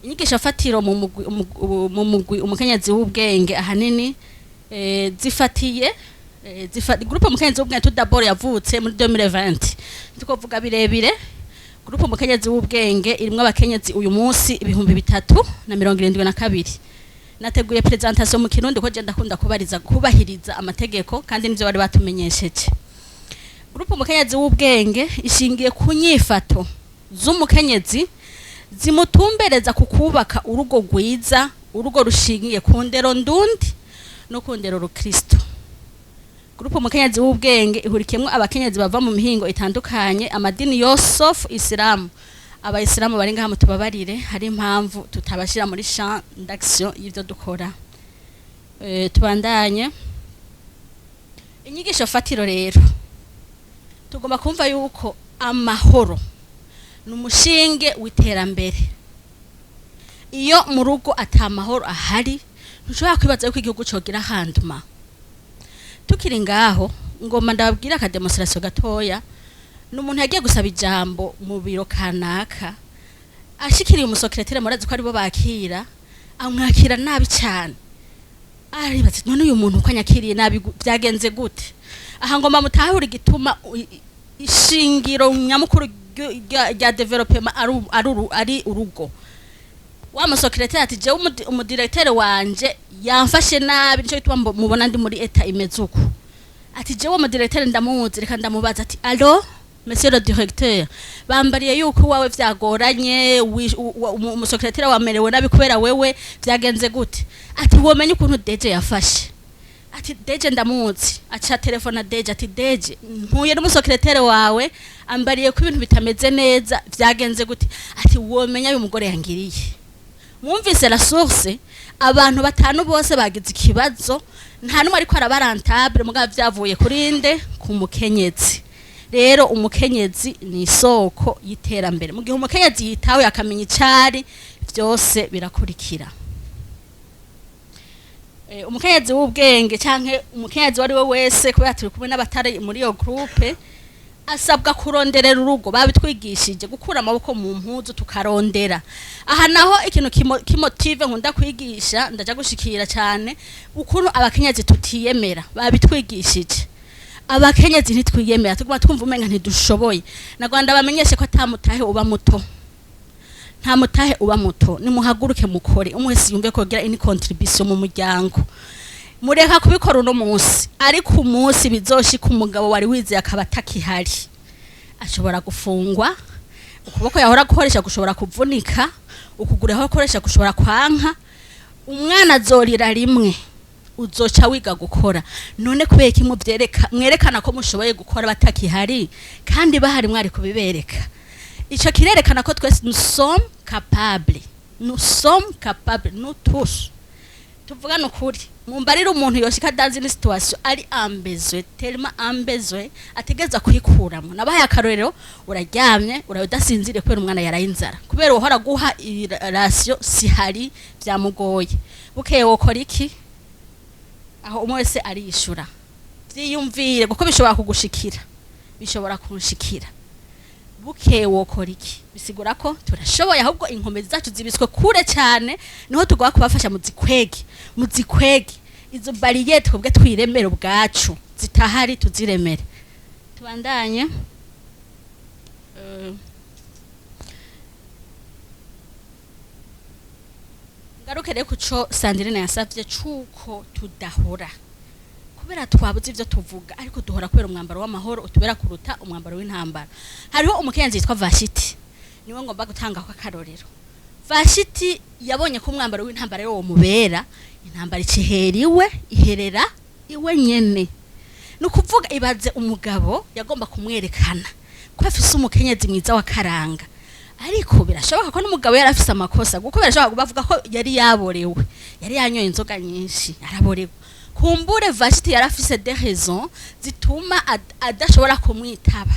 Inyigisho fatiro mu mugwi Umukenyezi w'Ubwenge ahanini zifatiye groupe Umukenyezi w'Ubwenge tout d'abord yavutse muri 2020. Tukovuga birebire. Groupe Umukenyezi w'Ubwenge irimwo abakenyezi uyu munsi 3072. Nateguye présentation mu Kirundi ko je ndakunda kubariza kubahiriza amategeko, kandi nivyo bari batumenyesheje. Groupe Umukenyezi w'Ubwenge ishingiye ku nyifato z'umukenyezi zimutumbereza ku kubaka urugo rwiza, urugo rushingiye ku ndero ndundi no ku ndero rukristo. Groupe Umukenyezi w'Ubwenge ihurikiyemwo abakenyezi bava mu mihingo itandukanye, amadini yose sauf Isilamu. Abayisilamu bari ngaha mutubabarire, hari impamvu tutabashira muri champ d'action y'ivyo dukora. Tubandanye. Inyigisho fatiro rero, tugomba kumva yuko amahoro ni umushinge w'iterambere. Iyo mu rugo ata mahoro ahari, ntushobora kwibaza yuko igihugu cogira handuma. Tukiri ngaho, ngoma ndababwira aka démonstration gatoya. Ni umuntu yagiye gusaba ijambo mu biro kanaka, ashikiriye umu secrétaire, murazi ko aribo bakira, amwakira nabi cyane. Aribaza: "None uyu muntu uko anyakiriye nabi byagenze gute?" Aha ngomba mutahure igituma ishingiro nyamukuru rya développement ari urugo. Wa mu secrétaire ati: "Jewe umu directeur wanje yamfashe nabi, nico gituma mubona ndi muri état imeze uko." Ati: "Jewe umu directeur ndamuzi, reka ndamubaza." Ati: "Allô, monsieur le directeur, bambariye yuko wawe vyagoranye, umu secrétaire wamerewe nabi kubera wewe, vyagenze gute?" Ati: "Womenye ukuntu DG yafashe." Ati: "DG ndamuzi." Aca telefona DG, ati: "DG, mpuye n'umu secrétaire wawe, ambariye ko ibintu bitameze neza, vyagenze gute?" Ati: "Womenya uyu mugore yangiriye." Mwumvise la source? Abantu batanu bose bagize ikibazo, nta numwe ariko araba rentable, mugabo vyavuye kuri nde? Ku mukenyezi. Rero umukenyezi ni isoko y'iterambere. Mu gihe umukenyezi yitawe, akamenya icari, vyose birakurikira. Umukenyezi w'ubwenge canke umukenyezi uwo ari we wese, kubera turi kumwe n'abatari muri iyo groupe, asabwa kuronderera urugo. Babitwigishije gukura amaboko mu mpuzu tukarondera. Aha naho ikintu ki motive nkunda kwigisha, ndaja gushikira cyane ukuntu abakenyezi tutiyemera. Babitwigishije, abakenyezi ntitwiyemera, tuguma twumva umenga ntidushoboye. Na Rwanda bamenyeshe ko atamutahe uba muto, nta mutahe uba muto. Nimuhaguruke mukore, umwe wese yumve ko yogira une contribution mu muryango. Mureka kubikora uno munsi, ariko umunsi bizoshika umugabo wari wizeye akaba atakihari, ashobora gufungwa, ukuboko yahora gukoresha gushobora kuvunika, ukuguru yahora gukoresha gushobora kwanka, umwana azorira rimwe, uzoca wiga gukora. None kubera iki muvyereka, mwerekana ko mushoboye gukora batakihari, kandi bahari mwari kubibereka? Ico kirerekana ko twese nous sommes capables, nous sommes capables, nous tous. Tuvugane ukuri, mumbarire umuntu yoshika dans une situation ari en besoin, tellement en besoin, ategeza kwikuramo. Nabahaye akarorero: uraryamye, uraye udasinziriye kubera umwana yaraye inzara, kubera uhora guha ration sihari, byamugoye. Bukeye wokora iki? Aho umwe wese ariyishura. Vyiyumvire, kuko bishobora kugushikira, bishobora kunshikira. Bukeye wokora iki? Bisigura ko turashoboye, ahubwo inkomezi zacu zibiswe kure cyane, niho tugomba kubafasha. Muzikwege, muzikwege izo barrières, twebwe twiremere ubwacu, zitahari tuziremere. Tubandanye. Ngaruke rero kuco Sandrine yasavye cuko tudahora kubera twabuze ivyo tuvuga, ariko duhora kubera umwambaro w'amahoro utubera kuruta umwambaro w'intambara. Hariho umukenyezi yitwa Vashiti, niwe ngomba gutanga ko akarorero. Vashiti yabonye ko umwambaro w'intambara wo mubera, intambara icihera iwe, iherera iwe nyene. Ni ukuvuga, ibaze umugabo yagomba kumwerekana ko afise umukenyezi mwiza wa karanga, ariko birashoboka ko n'umugabo yari afise amakosa, kuko birashoboka bavuga ko yari yaborewe, yari yanyoye inzoga nyinshi araborewe. Kumbure Vashiti yari afise des raisons zituma adashobora kumwitaba,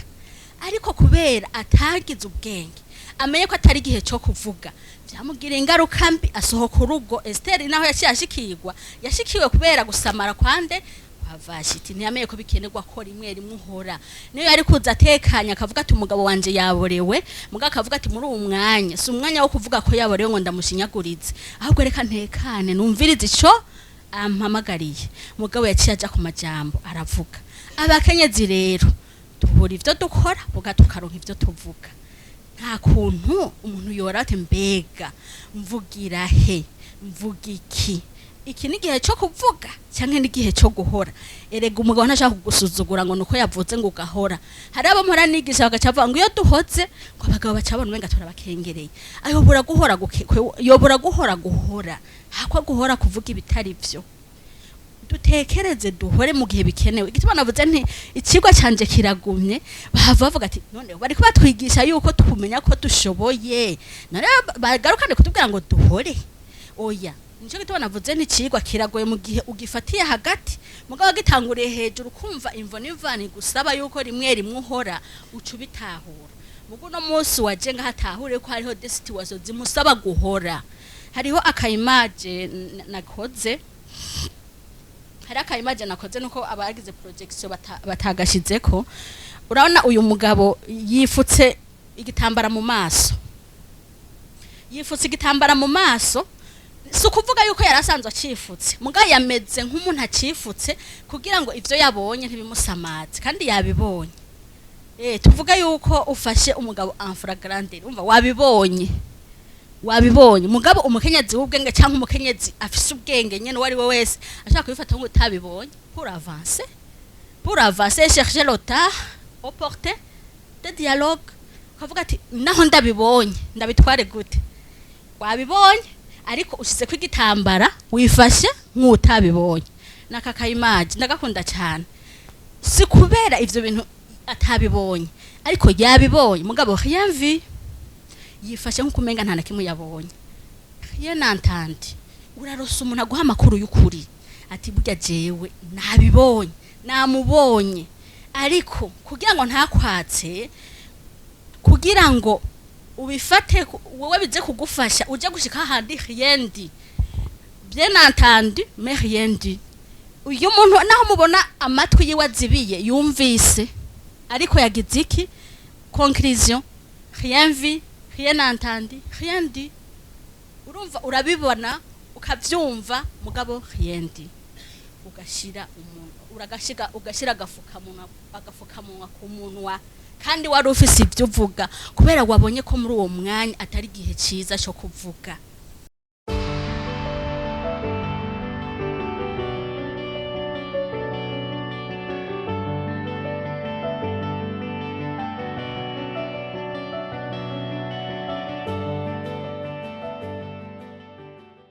ariko kubera atagize ubwenge amenye ko atari igihe cyo kuvuga, byamugira ingaruka mbi, asohoka urugo. Esther naho yaciye ashikirwa, yashikiwe kubera gusamara kwande. kwa Vashiti, ntiyamenye ko bikenerwa ko rimwe rimwe uhora. Niyo yari kuza atekanye, akavuga ati: "Umugabo wanje yaborewe," mugabo akavuga ati: "Muri uwo mwanya si umwanya wo kuvuga ko yaborewe ngo ndamushinyagurize, ahubwo reka ntekane numvirize ico ampamagariye." Mugabo yaciye aja ku majambo aravuga. Abakenyezi rero tubura ivyo dukora, buga tukaronka ivyo tuvuga. Nta kuntu umuntu yora ati: "Mbega mvugira he? Mvuga iki? Iki ni igihe cyo kuvuga cyangwa ni igihe cyo guhora?" Erega umugabo ntashaka kugusuzugura ngo nuko yavuze ngo ugahora. Hari abo mpora nigisha bagaca bavuga ngo iyo duhoze ngo abagabo baca babona umenga turabakengereye. Ayobora guhora yobora guhora guhora hakwa guhora kuvuga ibitari vyo. Dutekereze, duhore mu gihe bikenewe. Igituma navuze nti ikigwa canje kiragumye, bahava bavuga ati: "None bariko batwigisha yuko tumenya ko dushoboye, none bagarukane kutubwira ngo duhore?" Oya, nico gituma navuze nti ikigwa kiragoye mu gihe ugifatiye hagati. Mugabo gitanguriye hejuru, kumva imvo n'imvano igusaba yuko rimwe rimwe uhora, uca ubitahura. Mugo uno munsi waje ngaho atahure ko hariho des situations zimusaba guhora. Hariho aka image nakoze, hari aka image nakoze nuko abagize projection batagashizeko. Urabona uyu mugabo yifutse igitambara mu maso, yifutse igitambara mu maso. Si ukuvuga yuko yari asanzwe acifutse, mugabo yameze nk'umuntu acifutse kugira ngo ivyo yabonye ntibimusamaze, kandi yabibonye. Tuvuga yuko ufashe umugabo en flagrant, umva wabibonye, wabibonye. Mugabo umukenyezi w'ubwenge cyangwa umukenyezi afise ubwenge nyene, uwo ari we wese ashaka kubifata ngo utabibonye, pour avancer, pour avancer, chercher le temps opportun de dialogue, ukavuga ati: "Naho ndabibonye, ndabitware gute?" Wabibonye, ariko ushize ko igitambara, wifashe nk'utabibonye. Naka ka image ndagakunda cyane. Si kubera ivyo bintu atabibonye, ariko yabibonye, mugabo rien vu, yifashe nk'uko umenga nta na kimwe yabonye, rien entendu. Urarosa umuntu aguha amakuru y'ukuri ati: "Burya jewe nabibonye, namubonye, ariko kugira ngo ntakwatse, kugira ngo ubifate wowe bize kugufasha uje gushika hahandi." Rien dit, bien entendu, mais rien dit. Uyu muntu naho mubona amatwi yiwe azibiye, yumvise, ariko yagize iki? Conclusion: rien vu, rien entendu, rien dit. Urumva, urabibona, ukavyumva, mugabo rien dit. Ugashira umuntu, uragashiga, ugashira agafukamunwa, agafukamunwa ku munwa, kandi wari ufise ibyo uvuga, kubera wabonye ko muri uwo mwanya atari igihe ciza cyo kuvuga.